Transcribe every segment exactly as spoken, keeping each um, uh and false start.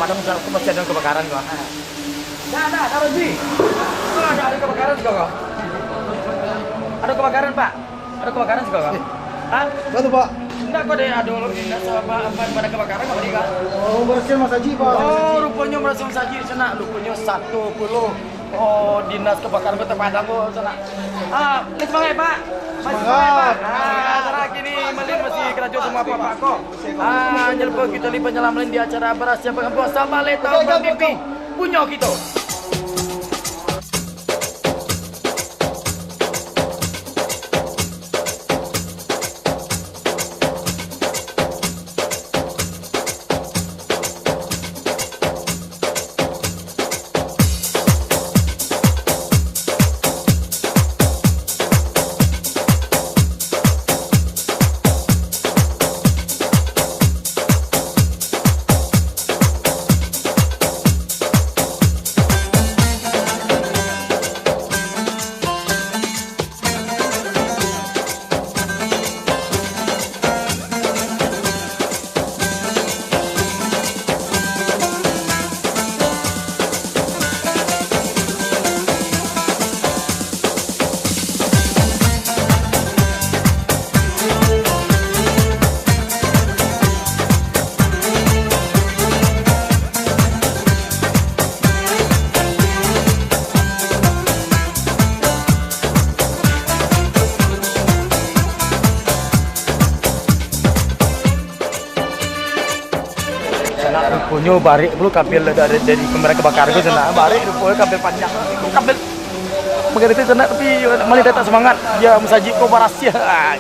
Ada masalah tu, masih ada kebakaran kok. Nah, nah, taruh di. Ah, ada, ada kebakaran juga kok. Ada kebakaran, Pak. Ada kebakaran juga kok. Hah? Apa tu, Pak? Enggak kok, deh, ada orang dinas apa, apa, pada kebakaran kok tadi, Kak? Oh, bersihin Mas Haji, Pak. Oh, rupanya bersihin Mas Haji di sana. Rupanya satu puluh. Oh, dinas kebakaran Kota Padang kok sana. Ah, semangat, Pak. Masih semangat, Pak. Ah, sana kini Malin masih karajo sama Bapak kok. Ah, nyelepon kita lipat nyelam lain di acara Barasiah Pakampuang Sabaleh Taun Baru T V. Punyo kito. Sanak, ruponyo barek pulo kabel dari, dari kamera kebakaran tu, sanak. Barek ruponyo kabel panjang. Kabel bagini tu, sanak, tapi malah datang semangat. Ya, masajik ko barasiah. Ah,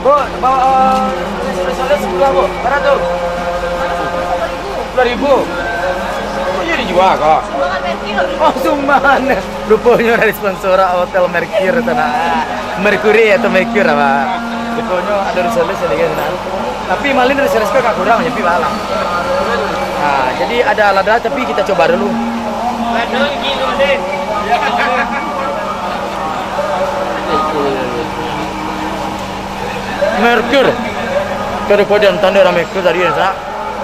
Bu, bawa, eh, risoles sepuluh, Bu. Bara tu? Sepuluh ribu. Kok jadi jua ko? Sumbangan Merkir. Oh, sumbangan. Ruponyo dari sponsor Hotel Merkir tu nah. Merkuri atau Merkir apa? Ruponyo ado risoles lagi tu nah. Tapi malin risoles ko agak kurang, tapi balah. Nah, jadi ada alat-alat, tapi kita coba dulu. Merkir. Kada padian tando rame Merkir tadi, ya, sa.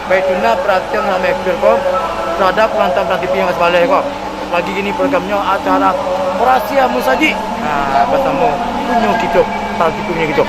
Baitu nah paratian rame Merkir ko, terhadap penonton Trans T V yang sabaleh ko. Lagi kini programnyo acara Rahasia Musajik. Nah, basamo punyo kito, Trans T V punyo kito.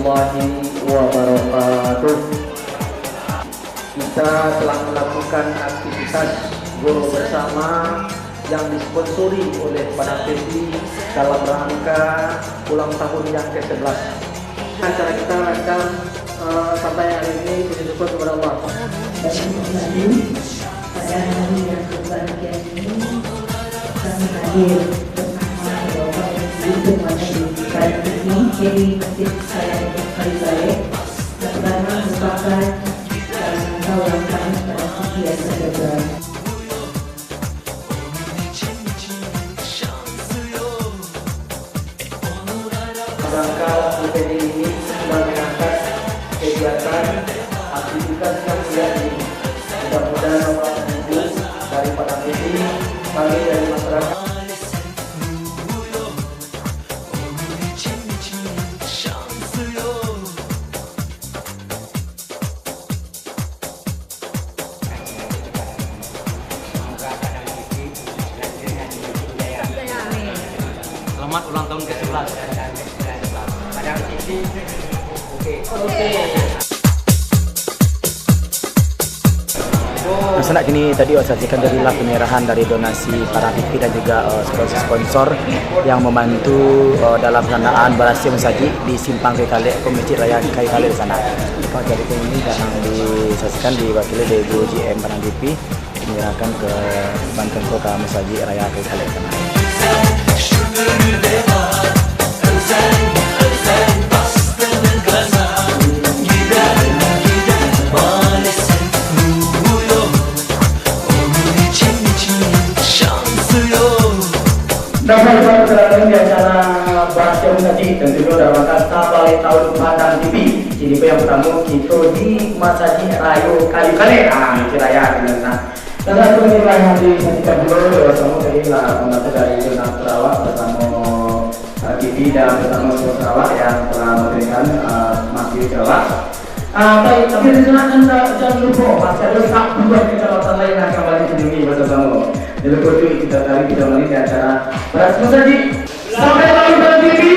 Warahmatullahi wabarakatuh. Kita telah melakukan aktivitas guru bersama yang disponsori oleh Padang T V dalam rangka ulang tahun yang kesebelas. Acara kita akan Eh, sampai hari ini, puji syukur kepada Allah. Baik, Ibu Sadi, pada hari yang berbahagia ini, kami hadir bersama Bapak Ibu semua di Badan ini, di Masjid Raya Kayu Balek, yang pertama merupakan, eh, rangka ulang tahun Transisi Asia Federal. Rangka event ini sudah mengangkat kegiatan aktivitas yang siap ini. Mudah-mudahan Bapak Ibu dari Padang Pipi, kami dari masyarakat. Selamat ulang tahun ke sebelas. Nah, sanak, kini tadi awak saksikan tadi lah penyerahan dari donasi Padang Pipi dan juga, eh, sponsor-sponsor yang membantu, eh, dalam pelaksanaan barasiah masajik di Simpang Kayu Kalek, Masjid Raya Kayu Kalek di sana. Jadi, kini datang disaksikan, diwakili dari Ibu G M Padang Pipi, menyerahkan ke bantuan tu ka Masajik Raya Kayu Kalek sana. Dapat berjalan di acara barasiah masajik, tentu tu dalam rangka sabaleh tahun Padang Pipi. Jadi, yang pertama, kita di Masajik Raya Kayu Kalek. Ah, Masjid Raya, di sana. Salah satu nilai yang disaksikan dulu, bersama tadi lah, membantu dari Jurnal Sarawak bersama, eh, T V dan bersama Sarawak yang telah memberikan, eh, materi Sarawak. Ah, baik, tapi di sana anda jangan lupa, masih ada sak puluah kecamatan lain yang akan balik sendiri bersama. Jadi, lepas tu kita cari, kita balik di acara barasiah masajik. Sampai lalu dan tinggi.